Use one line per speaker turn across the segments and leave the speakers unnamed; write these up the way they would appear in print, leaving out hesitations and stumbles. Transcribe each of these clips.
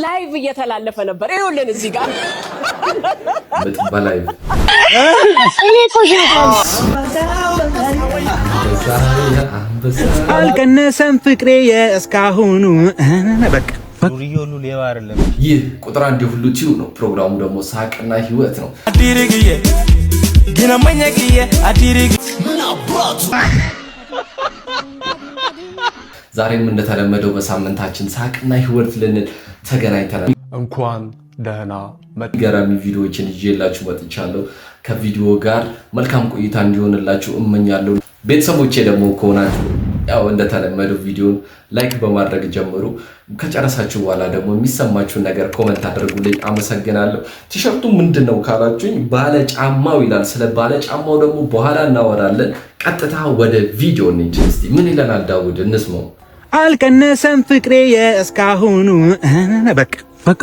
Live እየተላለፈ ነበር። ይኸውልን እዚህ ጋር።
ምጥ በ live።
እኔ እኮ
አንበሳ።
አልቀነሰም ፍቅሬ የእስካሁኑ፣ በቃ።
ዱርዬ ሁሉ ሌባ አይደለም።
ይህ ቁጥር አንድ የሁሉ ቲዩብ ነው። ፕሮግራሙ ደግሞ ሳቅና ህይወት ነው።
Adirigye, ginamanyagye, adirigye.
ዛሬም እንደተለመደው በሳምንታችን ሳቅና ህይወት ልንል ተገናኝተናል።
እንኳን ደህና መጣ።
ገራሚ ቪዲዮዎችን ይዤላችሁ መጥቻለሁ። ከቪዲዮ ጋር መልካም ቆይታ እንዲሆንላችሁ እመኛለሁ። ቤተሰቦቼ ደግሞ ከሆናችሁ ያው እንደተለመደው ቪዲዮን like በማድረግ ጀምሩ። ከጨረሳችሁ በኋላ ደግሞ የሚሰማችሁን ነገር comment አድርጉልኝ። አመሰግናለሁ። ቲሸርቱ ምንድን ነው ካላችሁኝ ባለ ጫማው ይላል። ስለ ባለ ጫማው ደግሞ በኋላ እናወራለን። ቀጥታ ወደ ቪዲዮ እንሂድ። እስቲ ምን ይለናል ዳውድ፣ እንስማው።
አልቀነሰም ፍቅሬ የእስካሁኑ፣ በቃ
በቃ።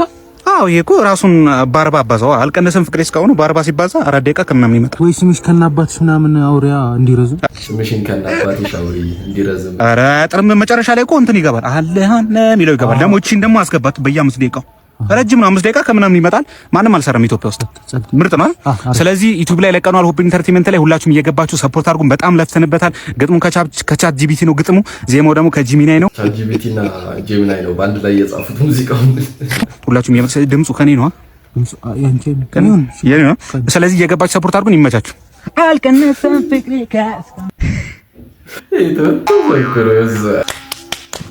አዎ፣ ይሄ እኮ ራሱን በ40 አባዛው። አልቀነሰም ፍቅሬ እስካሁኑ በ40 ሲባዛ 4 ደቂቃ ከምናምን ይመጣል።
ወይ ስምሽ ከናባትሽ ምናምን አውሪያ እንዲረዝም።
ስምሽን ከናባትሽ አውሪ እንዲረዝም።
ኧረ አያጥርም። መጨረሻ ላይ እኮ እንትን ይገባል፣ አለሃነ የሚለው ይገባል። ደግሞ እቺን ደግሞ አስገባት በየ5 ደቂቃው፣ ረጅም ነው። 5 ደቂቃ ከምናምን ይመጣል። ማንም አልሰራም ኢትዮጵያ ውስጥ፣ ምርጥ ነው። ስለዚህ ዩቲዩብ ላይ ለቀነዋል። ሆፕ ኢንተርቴንመንት ላይ ሁላችሁም እየገባችሁ support አድርጉን። በጣም ለፍተንበታል። ግጥሙ ከ ChatGPT ነው ግጥሙ፣ ዜማው ደግሞ ከ Gemini ነው።
ChatGPT እና Gemini ነው በአንድ ላይ የጻፉት ሙዚቃውን።
ሁላችሁም ድምፁ ከኔ ነው፣ የኔ ነው። ስለዚህ እየገባችሁ support አድርጉን። ይመቻችሁ። አልቀነሰም ፍቅሬ።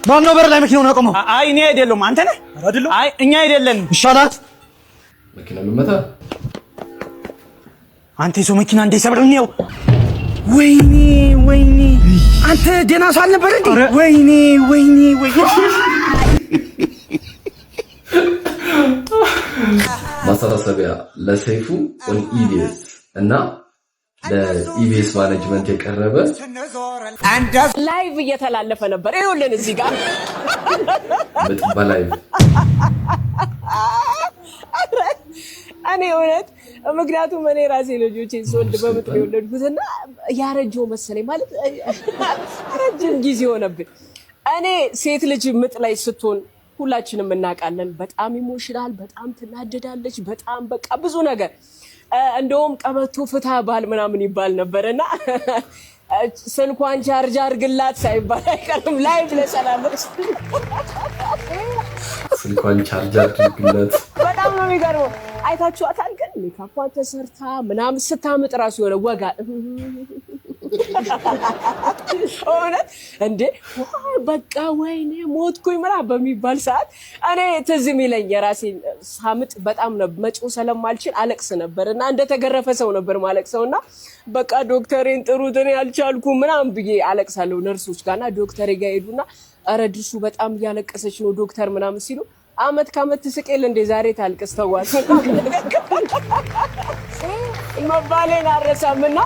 ማነው በር ላይ መኪናውን ያቆመው?
አይ፣ እኔ አይደለሁም። አንተ ነህ?
አይደለሁም።
አይ፣ እኛ አይደለንም።
ይሻላት።
መኪና ልመታ።
አንተ የሰው መኪና እንደ ሰብር ነው። ወይኔ ወይኔ! አንተ ደህና ሰው አልነበረ እንዴ? ወይኔ ወይኔ ወይኔ!
ማሳሰቢያ ለሰይፉ on ኢቢኤስ እና ለኢቢኤስ management የቀረበ።
Live እየተላለፈ ነበር። ይኸውልን እዚህ ጋር።
ምጥ በ live።
እኔ እውነት ምክንያቱም እኔ ራሴ ልጆቼን ስወልድ በምጥ ነው የወለድኩት እና ያረጀው መሰለኝ፣ ማለት ረጅም ጊዜ ሆነብን። እኔ ሴት ልጅ ምጥ ላይ ስትሆን ሁላችንም እናውቃለን። በጣም emotional፣ በጣም ትናደዳለች፣ በጣም በቃ ብዙ ነገር፣ እንደውም ቀበቶ ፍታ ባል ምናምን ይባል ነበር እና ስልኳን charge አድርግላት ሳይባል አይቀርም። Live ለሰላለች።
ስልኳን charge አድርግለት።
በጣም ነው የሚገርመው። አይታችኋታል ግን ሜካኳን ተሰርታ ምናምን ስታምጥ ራሱ የሆነ ወጋ እውነት እንዴ በቃ ወይኔ ሞትኩኝ ምናምን በሚባል ሰዓት እኔ ትዝ የሚለኝ የራሴ ሳምጥ በጣም መጮህ ስለማልችል አለቅስ ነበር እና እንደተገረፈ ሰው ነበር ማለቅሰው እና በቃ ዶክተሬን ጥሩት፣ እኔ አልቻልኩም ምናምን ብዬ አለቅሳለሁ ነርሶች ጋር። እና ዶክተሬ ጋር ሄዱና ኧረ ድርሹ በጣም እያለቀሰች ነው ዶክተር ምናምን ሲሉ አመት ከአመት ትስቅ የለ እንዴ፣ ዛሬ ታልቅስ ተዋት መባሌን አልረሳምና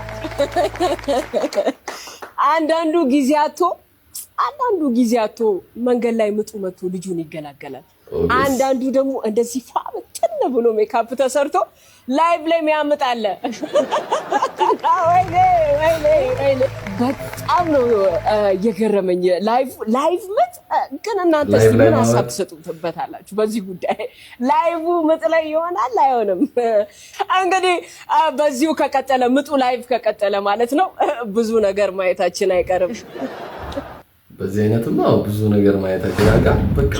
አንዳንዱ ጊዜ አጥቶ መንገድ ላይ ምጡ መቶ ልጁን ይገላገላል። አንዳንዱ ደግሞ እንደዚህ ፏ ብትን ብሎ ሜካፕ ተሰርቶ live ላይ የሚያምጥ አለ። ወይኔ ወይኔ ወይኔ! በጣም ነው የገረመኝ live ምጥ። ግን እናንተ እስኪ ምን ሀሳብ ትሰጡበታላችሁ በዚህ ጉዳይ? Live ምጥ ላይ ይሆናል አይሆንም? እንግዲህ በዚሁ ከቀጠለ፣ ምጡ live ከቀጠለ ማለት ነው፣ ብዙ ነገር ማየታችን አይቀርም።
በዚህ አይነትማ ብዙ ነገር ማየታችን ጋር በቃ።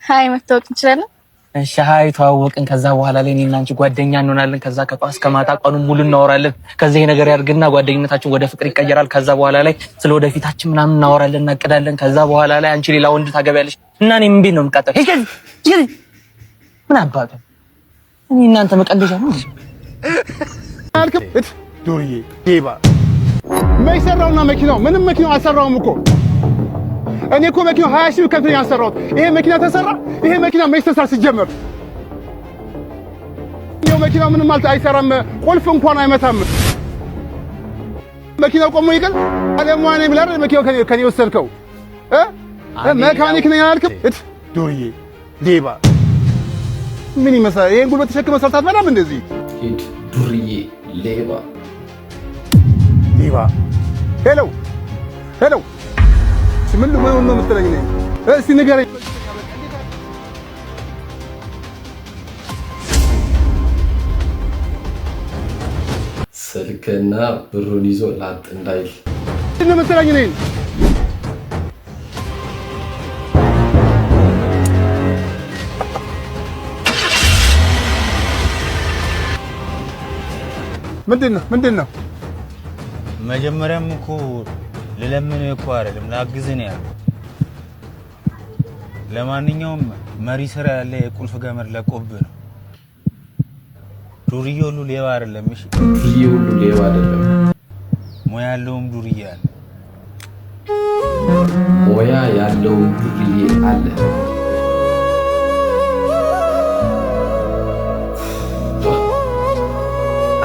Hi፣ መታወቅ እንችላለን?
እሺ፣ hi፣ ተዋወቅን። ከዛ በኋላ ላይ እኔና አንቺ ጓደኛ እንሆናለን። ከዛ ከጧት እስከ ማታ ቀኑን ሙሉ እናወራለን። ከዛ ይሄ ነገር ያድግና ጓደኝነታችን ወደ ፍቅር ይቀየራል። ከዛ በኋላ ላይ ስለ ወደፊታችን ምናምን እናወራለን፣ እናቅዳለን። ከዛ በኋላ ላይ አንቺ ሌላ ወንድ ታገቢያለሽ እና እኔ ምን ቤት ነው የምቃጠለው? ምን አባቱ እኔ እናንተ መቀለጃ ነው።
ዱርዬ ሌባ መች ሰራውና መኪናው ምንም መኪናው አልሰራውም እኮ። እኔ እኮ መኪናው 20 ሺህ ከፍተኛ ያሰራሁት። ይሄ መኪና ተሰራ? ይሄ መኪና መች ተሰራ ሲጀመር? ይሄው መኪናው ምንም አይሰራም፣ ቁልፍ እንኳን አይመታም። መኪናው ቆሞ ይቀር አለሟ ነኝ ብለህ አይደል መኪናው ከኔ ወሰድከው እ መካኒክ ነኝ አላልክም? እት ዱርዬ ሌባ ምን ይመስላል? ይሄን ጉልበት ተሸክመህ ሰርተህ አትበላም እንደዚህ?
ሂድ ዱርዬ ሌባ።
ሌባ። Hello, hello፣ ምን ምን ነው የምትለኝ? ነኝ። እስቲ ንገረኝ።
ስልክና ብሩን ይዞ ላጥ እንዳይል
ምንድን ነው መሰለኝ እኔን ምንድን ነው ምንድን ነው?
መጀመሪያም እኮ ልለምንህ እኮ አይደለም ላግዝህ ነው ያልኩት። ለማንኛውም መሪ ስራ ያለ የቁልፍ ገመድ ለቆብህ ነው። ዱርዬ ሁሉ ሌባ አይደለም። እሺ
ዱርዬ ሁሉ ሌባ አይደለም።
ሙያ ያለውም ዱርዬ አለ።
ሙያ ያለውም ዱርዬ አለ።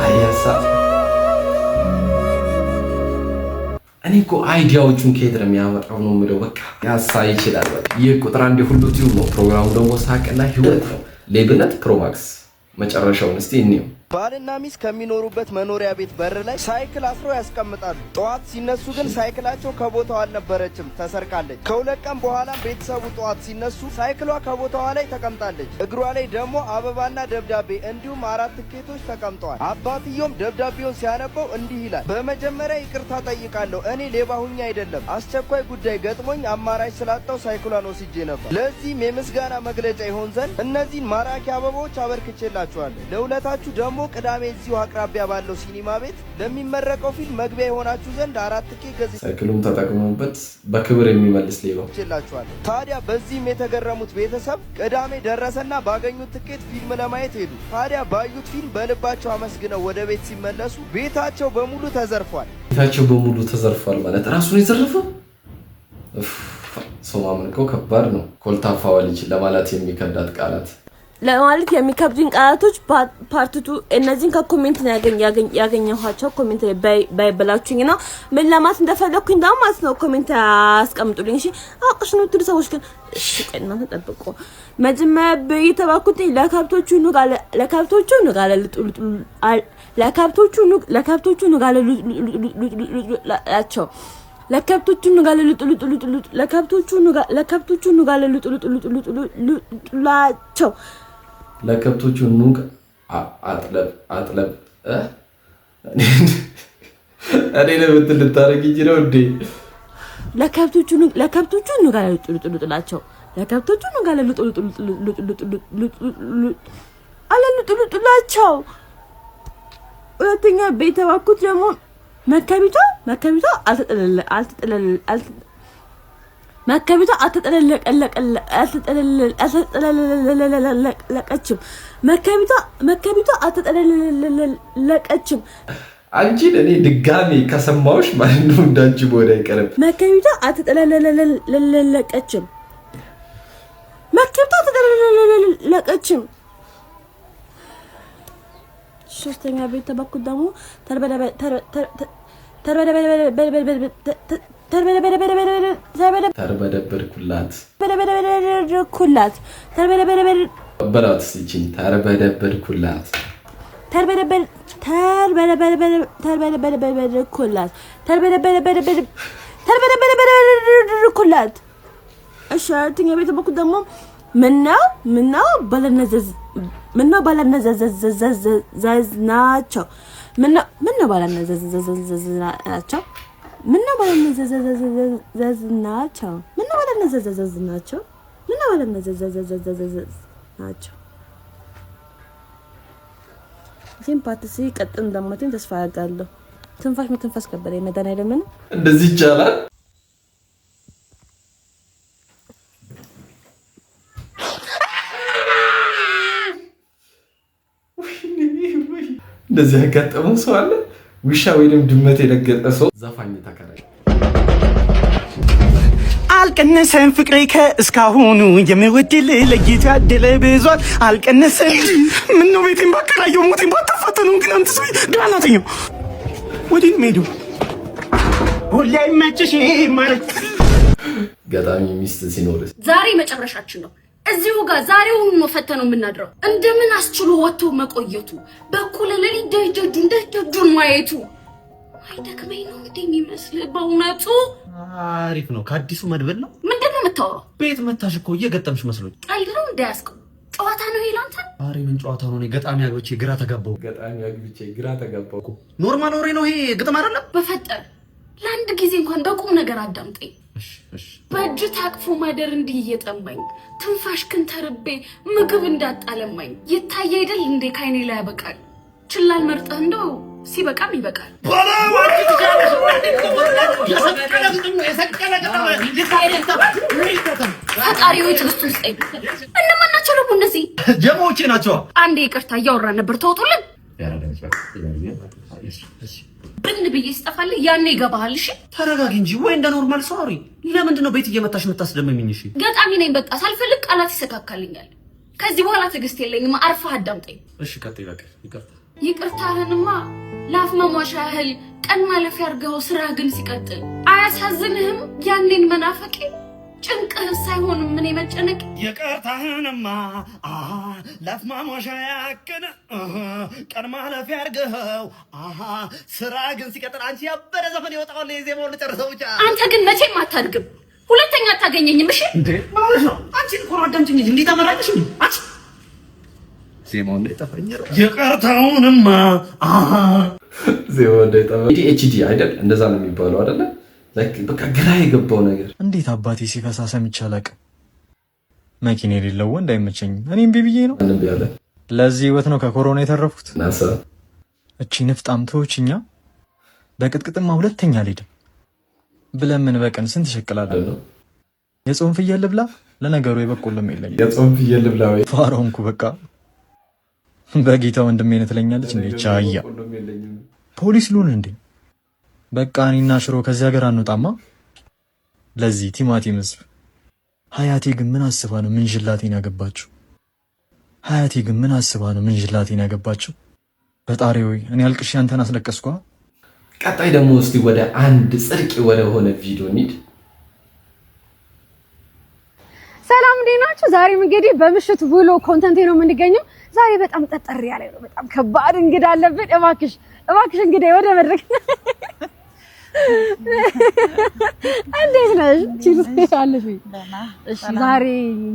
አያሳ እኔ እኮ idea ዎቹን ከየት ነው የሚያመጣው ነው የምለው። በቃ ያሳ ይችላል። በቃ ይህ ቁጥር አንድ የሁሉ ቲዩብ ነው። ፕሮግራሙ ደግሞ ሳቅና ህይወት ነው። ሌብነት Pro Max መጨረሻውን እስቲ እንየው።
ባልና ሚስት ከሚኖሩበት መኖሪያ ቤት በር ላይ ሳይክል አስረው ያስቀምጣሉ። ጠዋት ሲነሱ ግን ሳይክላቸው ከቦታው አልነበረችም፣ ተሰርቃለች። ከሁለት ቀን በኋላም ቤተሰቡ ጠዋት ሲነሱ ሳይክሏ ከቦታዋ ላይ ተቀምጣለች። እግሯ ላይ ደግሞ አበባና ደብዳቤ እንዲሁም 4 ትኬቶች ተቀምጠዋል። አባትየውም ደብዳቤውን ሲያነበው እንዲህ ይላል። በመጀመሪያ ይቅርታ ጠይቃለሁ። እኔ ሌባ ሁኜ አይደለም፣ አስቸኳይ ጉዳይ ገጥሞኝ አማራጭ ስላጣው ሳይክሏን ወስጄ ነበር። ለዚህም የምስጋና መግለጫ ይሆን ዘንድ እነዚህን ማራኪ አበባዎች አበርክቼላችኋለሁ። ለውለታችሁ ደግሞ ቅዳሜ እዚሁ አቅራቢያ ባለው ሲኒማ ቤት ለሚመረቀው ፊልም መግቢያ የሆናችሁ ዘንድ 4 ትኬት
ሳይክሉን ተጠቅሞበት በክብር የሚመልስ ሌባ
ገዝቼላችኋለሁ። ታዲያ በዚህም የተገረሙት ቤተሰብ ቅዳሜ ደረሰና ባገኙት ትኬት ፊልም ለማየት ሄዱ። ታዲያ ባዩት ፊልም በልባቸው አመስግነው ወደ ቤት ሲመለሱ ቤታቸው በሙሉ ተዘርፏል።
ቤታቸው በሙሉ ተዘርፏል ማለት ራሱን የዘረፈው ሰው ማመን እኮ ከባድ ነው። ኮልታፋዋ ልጅ ለማለት የሚከብዳት ቃላት
ለማለት የሚከብዱኝ ቃላቶች part 2 እነዚህን ከ comment ነው ያገኘኋቸው። comment ላይ ባይበላችሁኝ ነው ምን ለማለት እንደፈለኩኝ ደግሞ ማለት ነው። comment አስቀምጡልኝ። እሺ አውቅሽ ነው የምትሉ ሰዎች ግን እሺ ቆይ እናንተ ጠብቁ። መጀመሪያ የተባልኩት ለከብቶቹ ኑግ አለ ለከብቶቹ ኑግ አለ ለከብቶቹ ኑግ ለከብቶቹ ኑግ አለ ላቸው ለከብቶቹ ኑግ አለ ልጡ ልጡ ልጡ ልጡ ለከብቶቹ ኑግ ለከብቶቹ ኑግ አለ ልጡ ልጡ ልጡ ልጡ ላቸው
ለከብቶቹ ኑግ አጥለብ አጥለብ እኔ ለምትል ልታረግ እንጂ ነው እንዴ?
ለከብቶቹ ኑግ ለከብቶቹ ኑግ አለ ልጡ ልጡ ልጡ ላቸው ለከብቶቹ ኑግ አለ ልጡ ልጡ ልጡ ልጡ ልጡ አለ ልጡ ልጡ ላቸው። ሁለተኛ ቤተባኩት ደግሞ መከቢቷ መከቢቷ አልተጠለለ አልተጠለለ መከቢቷ አልተጠለለቀችም። መከቢቷ መከቢቷ አልተጠለለቀችም።
አንቺን እኔ ድጋሜ ከሰማሁሽ ማለት ነው እንዳንቺ መሆን አይቀርም።
መከቢቷ አልተጠለለቀችም። መከቢቷ አልተጠለለቀችም። ሶስተኛ ቤት ተባኩት ደግሞ
ተርበደበድኩላት
ኩላት
በላት እስኪ ተርበደበድኩላት
ተርበደበድኩላት ተርበደበድኩላት። እሺ አራተኛ ቤት በኩል ደግሞ ምነው ምነው ባለነዘዝ ምነው ባለነዘዘዘዘዝ ናቸው ምነው ምነው ባለነዘዘዘዘዝ ናቸው ምነው ባለነዘዘዘዘዝ ናቸው ምነው ባለነዘዘዘዝ ናቸው ምነው ባለነዘዘዘዘዝ ናቸው። ይህን part ቀጥል እንደማትኝ ተስፋ አደርጋለሁ። ትንፋሽ መተንፈስ ከበደኝ። መድኃኒዓለምን
እንደዚህ ይቻላል? እንደዚህ ያጋጠመው ሰው አለ? ውሻ ወይንም ድመት የደገጠ ሰው ዘፋኝ ተከራይ
አልቀነሰም ፍቅሬ ከእስካሁኑ የምወድልህ ለጌታ ያደለ ብዙል አልቀነሰም። ምነው ቤቴን ባከራየው ሞቴን ባታፋተነው ግን አንተ ሰውዬ ግራ ናተኛው ወዲህ ነው የምሄደው። ሁሌ አይመችሽ ማለት
ገጣሚ ሚስት ሲኖር
ዛሬ መጨረሻችን ነው። እዚሁ ጋር ዛሬውን ነው ፈተነው የምናድረው። እንደምን አስችሎ ወጥቶ መቆየቱ በኩለ ሌሊት ደጅ ደጁን ማየቱ አይደክመኝ ነው እንዴ የሚመስልህ? በእውነቱ
አሪፍ ነው። ከአዲሱ መድብል ነው።
ምንድነው የምታወራው?
ቤት መታሽ እኮ እየገጠምሽ መስሎኝ።
ቀልድ ነው እንዳያስቀው ጨዋታ ነው ይሄ ላንተ?
ኧረ ምን ጨዋታ ነው? እኔ ገጣሚ አግብቼ ግራ ተጋባሁ።
ገጣሚ አግብቼ ግራ ተጋባሁ።
Normal ወሬ ነው ይሄ፣ ግጥም አይደለም።
በፈጠር ለአንድ ጊዜ እንኳን በቁም ነገር አዳምጠኝ። በእጅ ታቅፎ ማደር እንዲህ እየጠማኝ ትንፋሽክን ተርቤ ምግብ እንዳጣለማኝ ይታይ አይደል እንዴ ካይኔ ላይ ያበቃል። ችላል መርጠህ እንደው ሲበቃም ይበቃል። ፈጣሪ ሆይ ትዕግስቱን ስጠኝ። እነማን ናቸው ደግሞ እነዚህ?
ጀማዎቼ ናቸው።
አንዴ ይቅርታ እያወራን ነበር፣ ተወጡልን። ብን ብዬ ስጠፋልህ ያኔ ይገባሃል። እሺ
ተረጋጊ እንጂ ወይ እንደ normal ሰው አውሪ። ለምንድን ነው ቤት እየመታሽ የምታስደምሚኝ? እሺ
ገጣሚ ነኝ በቃ ሳልፈልግ ቃላት ይሰካካልኛል። ከዚህ በኋላ ትዕግስት የለኝም። አርፈህ አዳምጠኝ።
እሺ ቀጥይ። በቃ ይቅርታ።
ይቅርታህንማ ላፍ መሟሻ ያህል ቀን ማለፊያ አድርገኸው ስራ ግን ሲቀጥል አያሳዝንህም? ያኔን መናፈቄ ጭንቅህ ሳይሆንም ምን መጨነቅ።
ይቅርታህንማ ላፍ ማሟሻ ያክል ቀን ማለፊያ አድርገኸው ስራ ግን ሲቀጥል። አንቺ ያበደ ዘፈን ይወጣዋል። የዜማውን ልጨርሰው ብቻ።
አንተ ግን መቼም አታድግም፣ ሁለተኛ አታገኘኝም። እሺ
እንዴ ማለት ነው? አንቺ እኮ ነው አዳምጪኝ እንጂ እንዴት አመራጭሽ? አንቺ ዜማው እንዳይጠፋኝ
ይቅርታውንማ
ዜማው እንዳይጠፋኝ ADHD አይደል? እንደዛ ነው የሚባለው አይደለ? በቃ ግራ የገባው ነገር።
እንዴት አባቴ ሲፈሳ ሰምቼ አላውቅም። መኪና የሌለው ወንድ አይመቸኝም። እኔም ቢብዬ ነው። ለዚህ ህይወት ነው ከኮሮና የተረፍኩት። እቺ ንፍጣም ተወችኛ። በቅጥቅጥማ ሁለተኛ አልሄድም ብለን ምን በቀን ስንት እሸቅላለሁ። የጾም ፍየል ልብላ። ለነገሩ የበቆሎም የለኝም።
የጾም ፍየል ልብላ ወይ
ፋራውንኩ በቃ በጌታ ወንድሜ ነህ ትለኛለች እንዴ? ቻያ ፖሊስ ልሁን እንዴ? በቃ እኔና ሽሮ ከዚህ ሀገር አንወጣማ። ለዚህ ቲማቲም ህዝብ። ሀያቴ ግን ምን አስባ ነው ምንጅላቴን ያገባችው? ሀያቴ ግን ምን አስባ ነው ምንጅላቴን ያገባችው? ፈጣሪ ሆይ እኔ አልቅሼ አንተን አስለቀስኳ።
ቀጣይ ደግሞ እስቲ ወደ አንድ ጽድቅ ወደ ሆነ ቪዲዮ እንሂድ።
ሰላም እንዴት ናችሁ? ዛሬም እንግዲህ በምሽት ውሎ content ኤ ነው የምንገኘው። ዛሬ በጣም ጠጠር ያለ ነው። በጣም ከባድ እንግዳ አለብን። እባክሽ እባክሽ እንግዳ ወደ መድረክ። እንዴት ነሽ? አለሽ? እሺ ዛሬ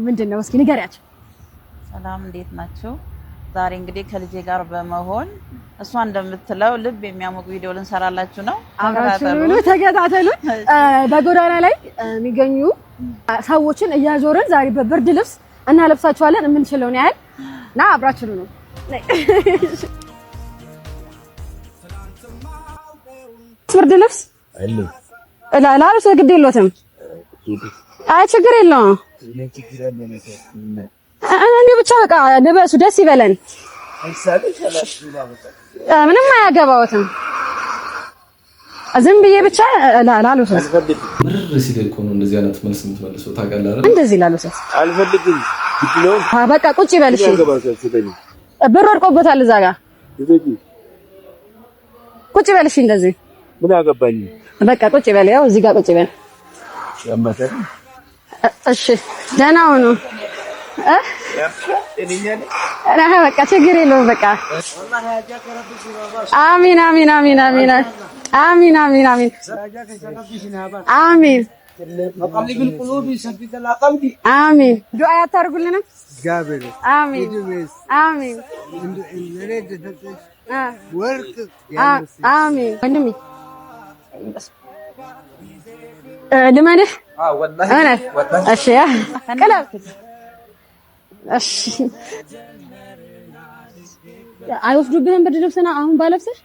ምንድን ነው እስኪ ንገሪያቸው።
ሰላም እንዴት ናችሁ? ዛሬ እንግዲህ ከልጄ ጋር በመሆን እሷ እንደምትለው ልብ የሚያሞቅ ቪዲዮ ልንሰራላችሁ ነው።
አብራችሁ ተከታተሉ። በጎዳና ላይ የሚገኙ ሰዎችን እያዞርን ዛሬ በብርድ ልብስ እናለብሳችኋለን የምንችለውን ያህል እና አብራችሁ ነው። ብርድ ልብስ ላልብስ ግድ የለዎትም። አይ ችግር የለውም። እኔ ብቻ በቃ ልበሱ፣ ደስ ይበለን። ምንም አያገባዎትም። ዝም ብዬ ብቻ ላልብሰት።
ምርር ሲል እኮ ነው እንደዚህ አይነት መልስ የምትመልሰው ታውቃለህ አይደል?
እንደዚህ ላልብሰት
አልፈልግም።
በቃ ቁጭ ይበል። እሺ ብር ወድቆበታል እዛ ጋር ቁጭ ይበል። እሺ እንደዚህ
ምን አገባኝ።
በቃ ቁጭ ይበል። ያው እዚህ ጋር ቁጭ ይበል። እሺ ደህና ሁኑ። በቃ ችግር የለውም። በቃ አሚን አሚን አሚን አሚን አሚን አሚን አሚን አሚን አሚን። ዱዓ ያታርጉልንም። አሚን አሚን አሚን። ወንድሜ ልመንህ እውነት? እሺ ቅለብ። እሺ አይወስዱብህም ብርድ ልብስና አሁን ባለብስህ?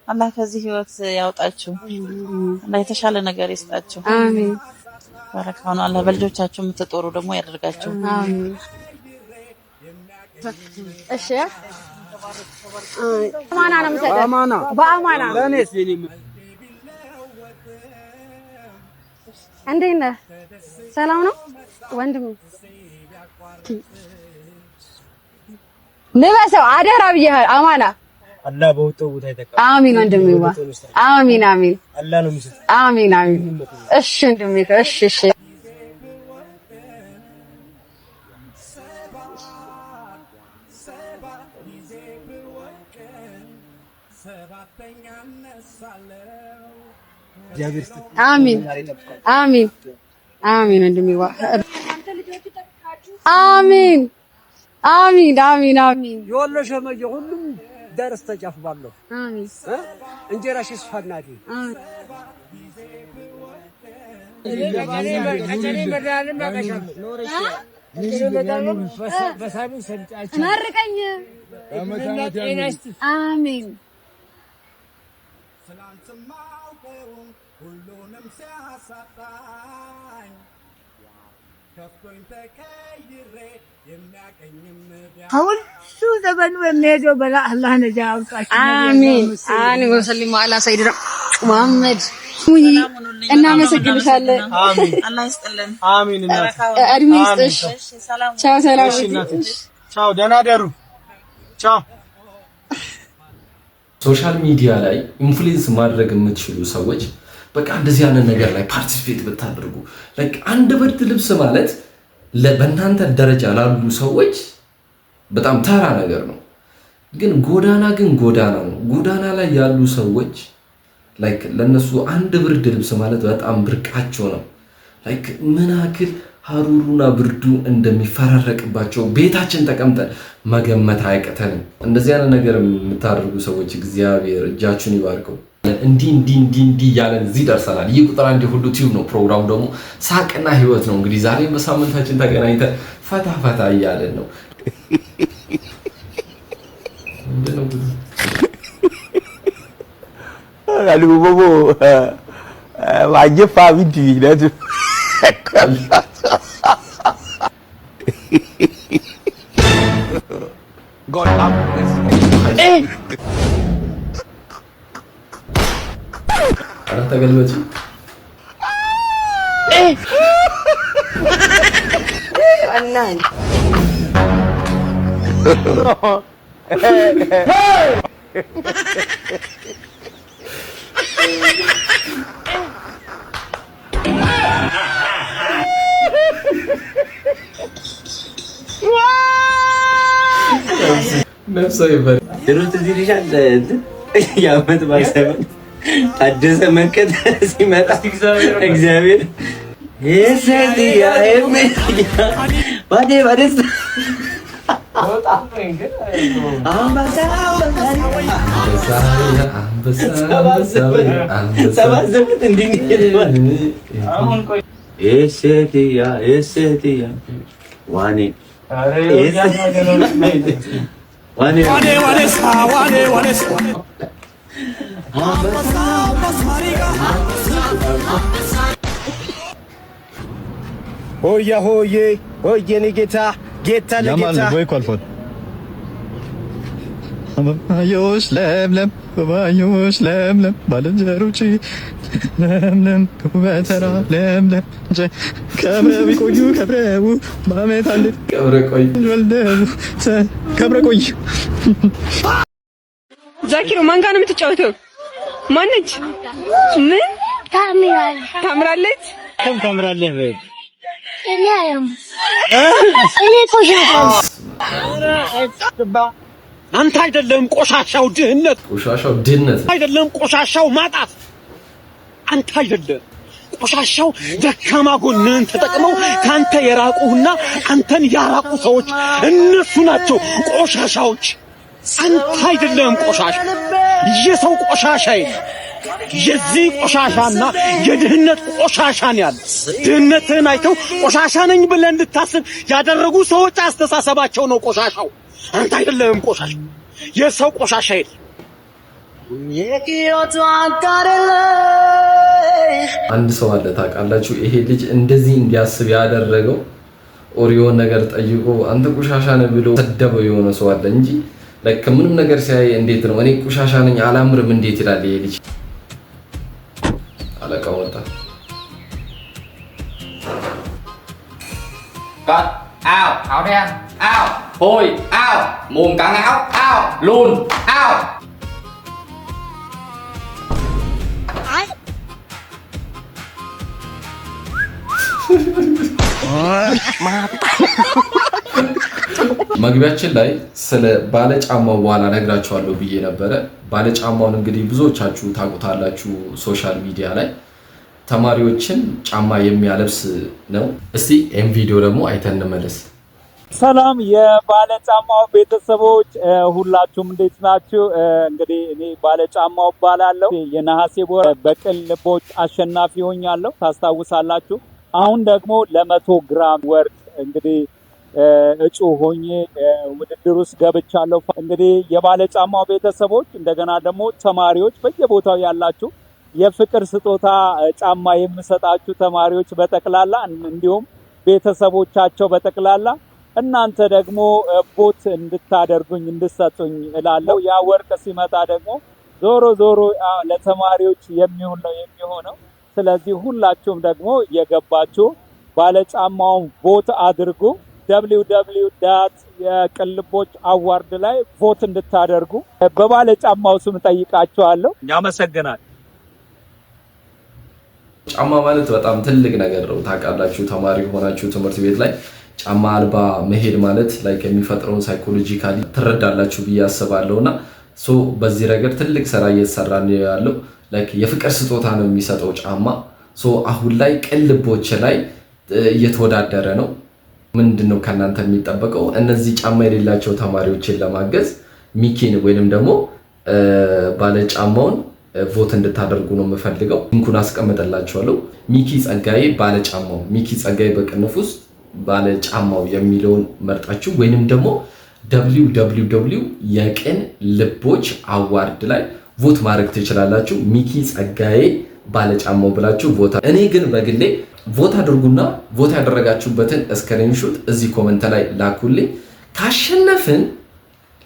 አላህ ከዚህ ህይወት ያውጣችሁ፣ አላህ የተሻለ ነገር ይስጣችሁ።
አሚን።
በረካ ነው። አላህ በልጆቻችሁ የምትጦሩ ደግሞ ያደርጋችሁ።
አሚን። እሺ አማና ነው የምሰጠህ። በአማና እንዴት ነህ? ሰላም ነው ወንድም? ልበሰው አደራ ብዬሃለሁ። አማና
አላህ በወጣው ቦታ ይተካ።
አሚን ወንድሜ፣ ዋ አሚን አሚን
አላህ ነው የሚሰጥ።
አሚን አሚን። እሺ ወንድሜ፣ እሺ እሺ። አሚን አሚን። አሜን ወንድሜዋ፣ አሜን አሚን አሚን አሚን።
የወሎ ሸመየ ሁሉም ደርስ ተጫፍ ባለሁ።
አሚን።
እንጀራሽ ይስፋ እናቴ።
መርቀኝ። አሜን።
ከሁሉ ዘመኑ የሚሄደው በላ አላህ ነጃ ያውጣችሁ።
አሚን አሚን። ወሰሊሙ አላ ሰይድና ሙሐመድ። እናመሰግንሻለን።
አላህ ይስጥልን።
አሚን እናቴ።
እድሜ ይስጥሽ። ቻው፣ ሰላም።
እሺ እናቴ። ቻው፣ ደህና ደሩ። ቻው።
Social media ላይ influence ማድረግ የምትችሉ ሰዎች በቃ እንደዚህ ያንን ነገር ላይ participate ብታደርጉ፣ like አንድ ብርድ ልብስ ማለት በእናንተ ደረጃ ላሉ ሰዎች በጣም ተራ ነገር ነው። ግን ጎዳና ግን ጎዳና ነው። ጎዳና ላይ ያሉ ሰዎች like ለነሱ አንድ ብርድ ልብስ ማለት በጣም ብርቃቸው ነው። Like ምን ያክል ሀሩሩና ብርዱ እንደሚፈራረቅባቸው ቤታችን ተቀምጠን መገመት አያቅተንም። እንደዚህ አይነት ነገር የምታደርጉ ሰዎች እግዚአብሔር እጃችሁን ይባርከው። እንዲህ እንዲህ እንዲህ እንዲህ እያለን እዚህ ደርሰናል። ይህ ቁጥር አንድ ሁሉ ቲዩብ ነው። ፕሮግራሙ ደግሞ ሳቅና ህይወት ነው። እንግዲህ ዛሬም በሳምንታችን ተገናኝተን ፈታ ፈታ እያለን ነው። ምንድነው?
Alubobo wagye fa bi di na to.
God have mercy.
ኧረ ተገልበጪ። ነፍሷ ይበል።
ድሮ ትዝ ይልሻል እንትን የዓመት በዓል ዘመን ታደሰ መቀት ሲመጣ እግዚአብሔር ባዴ ባዴ ሰባት እንዲህ ዋኔ ዋኔ
ዋኔ ሆያ ሆዬ ሆዬ እኔ ጌታ ጌታ ለጌታ
ወይ እኮ አልፏል። አበባዮሽ ለምለም አበባዮሽ ለምለም ባልንጀሮቼ ለምለም በተራ ለምለም ከብረው ይቆዩ ከብረው በዓመት አንድ
ከብረ ቆይ
ወልደው ከብረ ቆይ።
ዛኪሮ ማን ጋር ነው የምትጫወተው? ማነች? ምን ታምራለች?
ከም ታምራለህ በይ።
እኔ ቆሻሻ
አንተ አይደለም ቆሻሻው ድህነት፣
ቆሻሻው ድህነት
አይደለም ቆሻሻው ማጣት፣ አንተ አይደለም ቆሻሻው ደካማ ጎንህን ተጠቅመው ካንተ የራቁህና አንተን ያራቁ ሰዎች እነሱ ናቸው ቆሻሻዎች። አንተ አይደለም ቆሻሻ። የሰው ቆሻሻ የለም። የዚህ ቆሻሻና የድህነት ቆሻሻ ነው ያለ። ድህነትህን አይተው ቆሻሻ ነኝ ብለህ እንድታስብ ያደረጉ ሰዎች አስተሳሰባቸው ነው ቆሻሻው። አንተ አይደለም ቆሻሻ። የሰው ቆሻሻ የለም።
አንድ ሰው አለ ታውቃላችሁ፣ ይሄ ልጅ እንደዚህ እንዲያስብ ያደረገው ኦሪዮን ነገር ጠይቆ አንተ ቆሻሻ ነህ ብሎ ሰደበው የሆነ ሰው አለ እንጂ like ምንም ነገር ሲያይ እንዴት ነው እኔ ቆሻሻ ነኝ አላምርም እንዴት ይላል ይሄ ልጅ? አለቃው መጣ።
Cất ao áo đen ao hôi ao mồm cá ngão ao lùn ao.
መግቢያችን ላይ ስለ ባለጫማው በኋላ ነግራችኋለሁ ብዬ ነበረ። ባለጫማውን እንግዲህ ብዙዎቻችሁ ታውቁታላችሁ social media ላይ። ተማሪዎችን ጫማ የሚያለብስ ነው። እስቲ ይህም ቪዲዮ ደግሞ አይተን እንመለስ።
ሰላም የባለጫማው ቤተሰቦች ሁላችሁም እንዴት ናችሁ? እንግዲህ እኔ ባለጫማው እባላለሁ። የነሐሴ ወር በቅን ልቦች አሸናፊ ሆኛለሁ፣ ታስታውሳላችሁ። አሁን ደግሞ ለ100 ግራም ወርቅ እንግዲህ እጩ ሆኜ ውድድር ውስጥ ገብቻለሁ። እንግዲህ የባለጫማው ቤተሰቦች እንደገና ደግሞ ተማሪዎች በየቦታው ያላችሁ የፍቅር ስጦታ ጫማ የምሰጣችሁ ተማሪዎች በጠቅላላ እንዲሁም ቤተሰቦቻቸው በጠቅላላ እናንተ ደግሞ vote እንድታደርጉኝ እንድሰጡኝ እላለሁ። ያ ወርቅ ሲመጣ ደግሞ ዞሮ ዞሮ ለተማሪዎች የሚሆን ነው የሚሆነው። ስለዚህ ሁላችሁም ደግሞ የገባችሁ ባለጫማውን vote አድርጉ። www. የቅልቦች award ላይ vote እንድታደርጉ በባለጫማው ስም ጠይቃችኋለሁ። አመሰግናለሁ።
ጫማ ማለት በጣም ትልቅ ነገር ነው። ታውቃላችሁ፣ ተማሪ ሆናችሁ ትምህርት ቤት ላይ ጫማ አልባ መሄድ ማለት like የሚፈጥረውን psychologically ትረዳላችሁ ብዬ አስባለሁ። እና so በዚህ ረገድ ትልቅ ስራ እየተሰራ ነው ያለው። Like የፍቅር ስጦታ ነው የሚሰጠው ጫማ። So አሁን ላይ ቅን ልቦች ላይ እየተወዳደረ ነው። ምንድን ነው ከእናንተ የሚጠበቀው? እነዚህ ጫማ የሌላቸው ተማሪዎችን ለማገዝ ሚኪን ወይንም ደግሞ ባለጫማውን vote እንድታደርጉ ነው የምፈልገው። Link ኡን አስቀምጥላችኋለሁ። ሚኪ ጸጋዬ ባለጫማው፣ ሚኪ ጸጋዬ በቅንፍ ውስጥ ባለጫማው የሚለውን መርጣችሁ ወይንም ደግሞ www የቅን ልቦች award ላይ vote ማድረግ ትችላላችሁ። ሚኪ ጸጋዬ ባለጫማው ብላችሁ vote። እኔ ግን በግሌ vote አድርጉና vote ያደረጋችሁበትን screenshot እዚህ comment ላይ ላኩልኝ። ካሸነፍን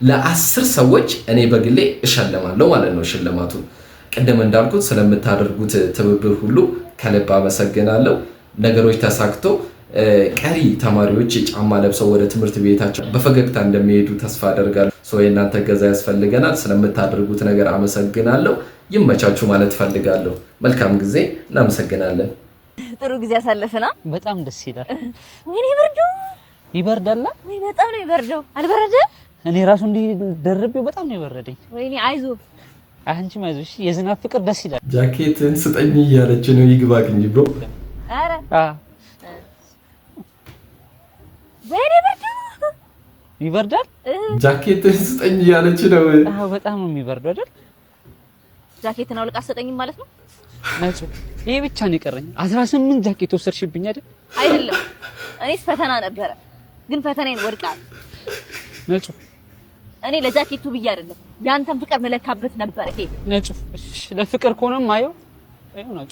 ለ10 ሰዎች እኔ በግሌ እሸልማለሁ ማለት ነው። ሽልማቱን ቅድም እንዳልኩት ስለምታደርጉት ትብብር ሁሉ ከልብ አመሰግናለሁ። ነገሮች ተሳክቶ ቀሪ ተማሪዎች ጫማ ለብሰው ወደ ትምህርት ቤታቸው በፈገግታ እንደሚሄዱ ተስፋ አደርጋለሁ። So የእናንተ እገዛ ያስፈልገናል። ስለምታደርጉት ነገር አመሰግናለሁ። ይመቻችሁ ማለት ፈልጋለሁ። መልካም ጊዜ። እናመሰግናለን።
ጥሩ ጊዜ አሳለፍና።
በጣም ደስ ይላል።
ወይኔ ብርዱ!
ይበርዳላ።
ወይ በጣም ነው የሚበርደው። አልበረደም?
እኔ ራሱ እንዲህ ደርቤው በጣም ነው የበረደኝ።
ወይኔ አይዞህ።
አንቺም አይዞሽ። የዝናብ ፍቅር ደስ ይላል።
ጃኬትን ስጠኝ እያለች ነው። ይግባግኝ bro።
ኧረ ወይኔ ብርዱ!
ይበርዳል።
ጃኬትን ስጠኝ እያለች ነው።
አዎ በጣም ነው የሚበርደው አይደል?
ጃኬትን አውልቃ አትሰጠኝም ማለት ነው?
ነጹ፣ ይሄ ብቻ ነው የቀረኝ። 18 ጃኬት ወሰድሽብኝ አይደል?
አይደለም፣ እኔስ ፈተና ነበረ፣ ግን ፈተናዬን ወድቃል።
ነጹ።
እኔ ለጃኬቱ ብዬ አይደለም፣ ያንተን ፍቅር መለካበት ነበር። ይሄ
ነጹ፣ እሺ፣ ለፍቅር ከሆነም አየው አየው ነጹ፣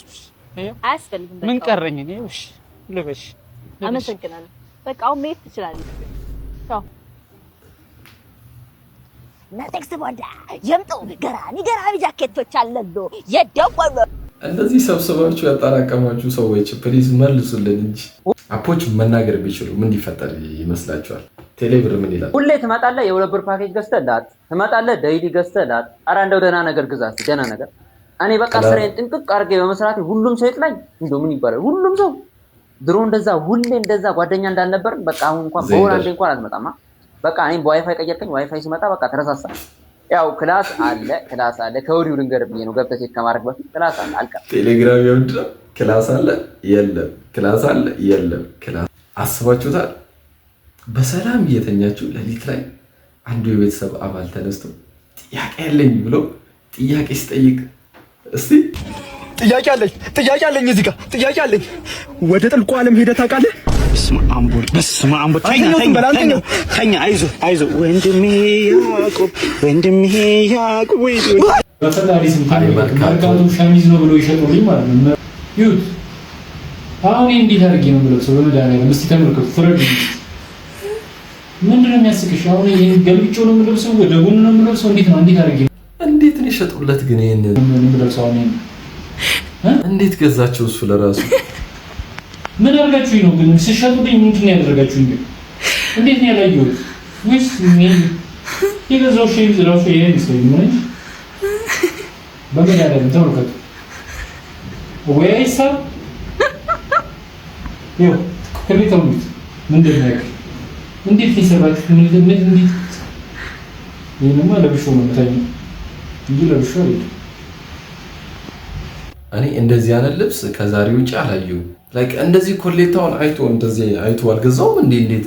አየው።
አያስፈልግም። በቃ
ምን ቀረኝ እኔ? እሺ ልበሽ፣ ልበሽ።
አመሰግናለሁ። በቃ አሁን መሄድ ትችላለህ። ቻው።
ነቴክስ ቦንዳ የምጡ፣ ገራሚ ገራሚ ጃኬቶች አለሉ የደወሉ።
እንደዚህ ሰብስባችሁ ያጠራቀማችሁ ሰዎች please መልሱልን እንጂ። App ኦች መናገር ቢችሉ ምን ሊፈጠር ይመስላችኋል? ቴሌብር ምን ይላል?
ሁሌ ትመጣለህ፣ የ2 ብር ፓኬጅ ገዝተህ ላጥ ትመጣለህ፣ daily ገዝተህ ላጥ። ኧረ እንደው ደህና ነገር ግዛ እስኪ ደህና ነገር። እኔ በቃ ስራዬን ጥንቅቅ አድርጌ በመስራቴ ሁሉም ሰው ይጥላኝ። እንደው ምን ይባላል? ሁሉም ሰው ድሮ እንደዛ ሁሌ እንደዛ ጓደኛ እንዳልነበርን በቃ አሁን እንኳን በወር አንዴ እንኳን አትመጣማ። በቃ እኔም በዋይፋይ ቀየርከኝ። ዋይፋይ ሲመጣ በቃ ተረሳሳ። ያው class አለ፣ class አለ። ከወዲሁ ልንገር ብዬ ነው ገብተህ check ከማድረግ በፊት class አለ አልቀርም።
ቴሌግራም የምንድን ነው? Class አለ የለም፣ class አለ የለም። Class አስባችሁታል? በሰላም እየተኛችሁ ሌሊት ላይ አንዱ የቤተሰብ አባል ተነስቶ ጥያቄ አለኝ ብሎ ጥያቄ ሲጠይቅ እስቲ።
ጥያቄ አለኝ፣ ጥያቄ አለኝ፣ እዚህ ጋር ጥያቄ አለኝ። ወደ ጥልቁ ዓለም ሄደህ ታውቃለህ? በስመ አብ ወልድ፣ በስመ አብ ወልድ። ተኛ፣ ተኛ፣ ተኛ፣ ተኛ። አይዞህ፣ አይዞህ ወንድሜ ያዕቆብ፣ ወንድሜ ያዕቆብ። ወይ
በፈጣሪ ስም መርካቶ ሸሚዝ ነው ብሎ ይሸጡልኝ ማለት ነው። ይሁት አሁን እንዴት አድርጌ ነው የምለብሰው? በመድኃኒዓለም እስቲ ተመልከቱ፣ ፍረዱ። ምንድን ነው የሚያስቅሽ? አሁን ይሄን ገልብጬው ነው የምለብሰው? ወደ ጎን ነው የምለብሰው? እንዴት ነው፣ እንዴት አድርጌ
እንዴት ነው የሸጡለት ግን? ይሄንን
የምለብሰው አሁን ይሄን
እንዴት ገዛቸው? እሱ ለራሱ
ምን አድርጋችሁኝ ነው ግን ስሸጡልኝ? ምንድን ነው ያደረጋችሁኝ? ግን እንዴት ነው ያላየሁት? ወይስ የገዛው ሸሚዝ ራሱ ይሄ አይመስለኝም። ምን በመድኃኒዓለም ተመልከቱ። ወይ አይሳብ፣ ይኸው ክሬ ተውሉት። ምንድን ነው ያክል እንዴት ነው የሰራችሁት? ምን እንዴት ይሄንማ ለብሾ ነው የምተኛው እንጂ ለብሾ አልሄድም።
እኔ እንደዚህ አይነት ልብስ ከዛሬ ውጭ አላየሁም። Like እንደዚህ ኮሌታውን አይቶ እንደዚህ አይቶ አልገዛውም እንዴ? እንዴት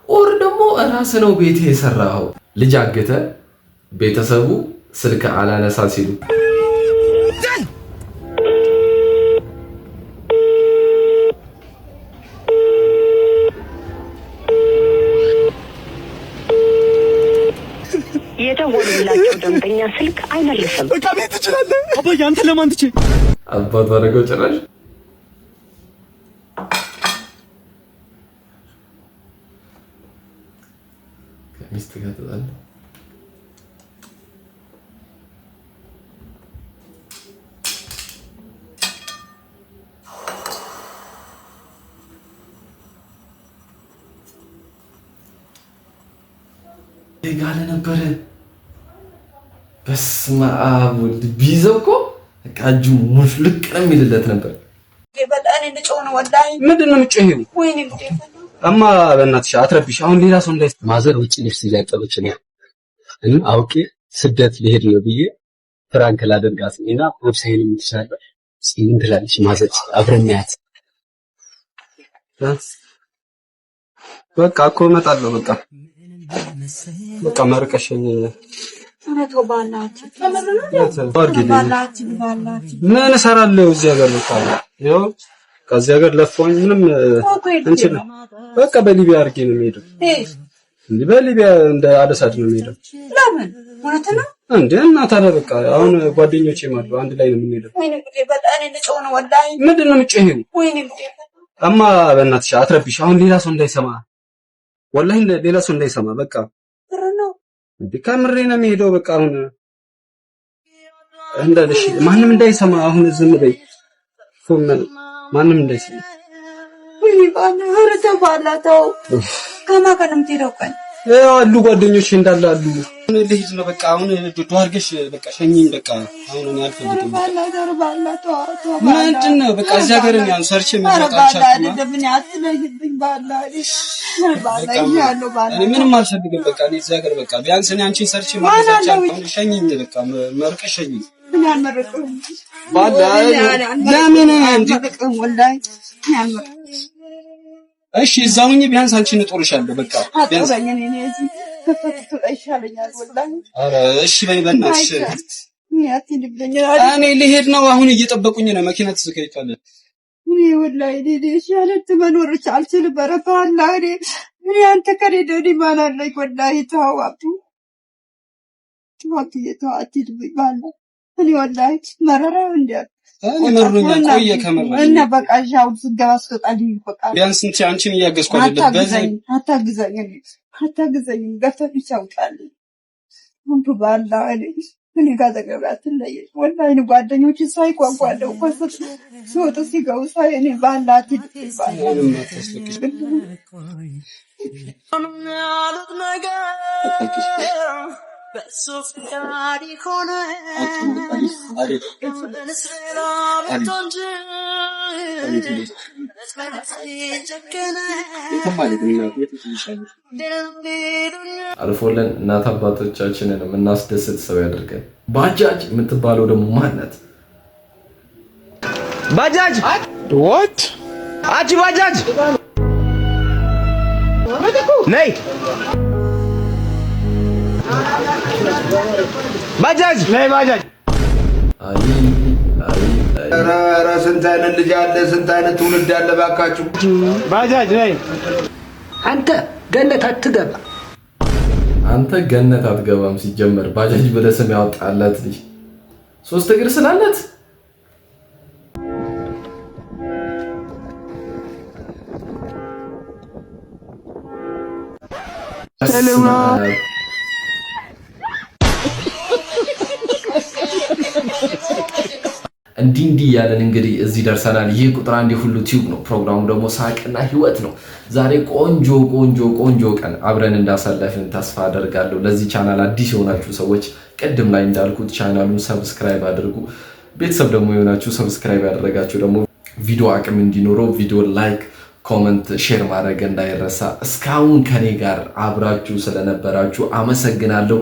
or ደግሞ ራስ ነው ቤት የሰራኸው? ልጅ አገተ፣ ቤተሰቡ ስልክ አላነሳ ሲሉ
የደወሉላቸው ደንበኛ ስልክ አይመልስም።
በቃ ቤት ትችላለህ። አባዬ አንተ ለማን ትቼ
አባቱ አደረገው ጭራሽ። ከሚስት ጋር ተጣላ። ጋለ ነበረ። በስመ አብ ወልድ ቢይዘው እኮ በቃ እጁ ሙሽልቅ ነው የሚልለት ነበር።
ምንድን ነው የምትጮሂው? እማ በእናትሽ አትረብሽ። አሁን ሌላ ሰው እንዳይ
ማዘር ውጭ ልብስ እያጠበች ነው እና አውቄ ስደት ልሄድ ነው ብዬ prank ላደርጋት እና ቦርሳዬን የምትሰራ ምን ትላለች ማዘር? አብረን እናያት።
በቃ እኮ እመጣለሁ። በቃ በቃ መርቀሽኝ ምን እሰራለሁ እዚህ ሀገር? በቃ ይኸው ከዚህ ሀገር ለፋኝ ምንም እንትን በቃ በሊቢያ አድርጌ ነው የምሄደው። እንዴ በሊቢያ እንደ አለሳድ ነው የምሄደው።
ለምን? እውነት ነው
እንዴ? እና ታዲያ በቃ አሁን ጓደኞቼም አሉ፣ አንድ ላይ ነው የምንሄደው። ምንድን ነው የምትጮሂው? እማ በእናትሽ አትረብሽ። አሁን ሌላ ሰው እንዳይሰማ፣ ወላሂ ሌላ ሰው እንዳይሰማ። በቃ እንዴ ከምሬ ነው የሚሄደው። በቃ አሁን እንዳልሽ ማንም እንዳይሰማ አሁን ዝም በይ። ማንም እንዳይሰማ።
ከማን ጋር ነው የምትሄደው? ቆይ
አሉ ጓደኞቼ እንዳለ አሉ። ልሂድ ነው በቃ አሁን ዱአ አድርገሽ በቃ ሸኚኝ። በቃ አሁን እኔ አልፈልግም። ምንድን ነው በቃ እዚህ ሀገር እኔ አሁን ሰርቼ መብላት አልቻልኩም። እኔ ምንም አልፈልግም። በቃ እኔ እዚህ ሀገር በቃ ቢያንስ እኔ አንቺን ሰርቼ መብላት አልቻልኩም። ሸኚኝ በቃ መርቀሽ ሸኚኝ። ለምን እንዴ? እሺ እዛ ሁኚ፣ ቢያንስ አንቺን እጦርሻለሁ። በቃ ቢያንስ ኧረ እሺ በይ በእናትሽ። እኔ ልሄድ ነው አሁን፣ እየጠበቁኝ ነው። መኪና ተዘጋጅቷል።
እኔ ወላሂ እኔ ያለት መኖር አልችልም። ኧረ በአላህ እኔ አንተ ከሌለ እኔ ማን አለኝ? ወላሂ ተው አብዱ፣ ተው አብዱዬ፣ ተው አትሂድብኝ በአላህ። እኔ ወላሂ መረራ እንደ
እኔ መሮኛል፣ ቆየ ከመረረኝ
እና በቃ እሺ፣ አሁን ስገባ ስትወጣልኝ በቃ
ቢያንስ እንትን አንቺን እያገዝኩ አይደለም። በዚህ
አታግዘኝ፣ አታግዘኝ፣ እኔ አታግዘኝ፣ ገፍተህ ብቻ ውጣልኝ። ሁሉ በአላህ እኔ እኔ ጋር አጠገቤ አትለየኝ። ወላሂ እኔ ጓደኞቼ ሳይ ጓጓለሁ እኮ ሲወጡ ሲገቡ ሳይ እኔ በአላህ አትሂድብኝ በአላህ።
ምንም አታስለቅሽ።
አልፎልን እናት አባቶቻችንን የምናስደስት ሰው ያደርገን። ባጃጅ የምትባለው ደግሞ ማናት?
ባጃጅ what አንቺ ባጃጅ ነይ ባጃጅ ነይ ባጃጅ።
ኧረ ኧረ ስንት አይነት ልጅ አለ፣ ስንት አይነት ትውልድ አለ። ባካችሁ
ባጃጅ ነይ።
አንተ ገነት አትገባ።
አንተ ገነት አትገባም። ሲጀመር ባጃጅ ብለህ ስም ያወጣላት ልጅ ሶስት እግር ስላላት በስመ አብ። እንዲህ እንዲህ እያለን እንግዲህ እዚህ ደርሰናል። ይህ ቁጥር አንድ የሁሉ ቲዩብ ነው። ፕሮግራሙ ደግሞ ሳቅና ህይወት ነው። ዛሬ ቆንጆ ቆንጆ ቆንጆ ቀን አብረን እንዳሳለፍን ተስፋ አደርጋለሁ። ለዚህ ቻናል አዲስ የሆናችሁ ሰዎች ቅድም ላይ እንዳልኩት ቻናሉን subscribe አድርጉ። ቤተሰብ ደግሞ የሆናችሁ subscribe ያደረጋችሁ ደግሞ ቪዲዮ አቅም እንዲኖረው ቪዲዮ like፣ comment፣ share ማድረግ እንዳይረሳ። እስካሁን ከኔ ጋር አብራችሁ ስለነበራችሁ አመሰግናለሁ።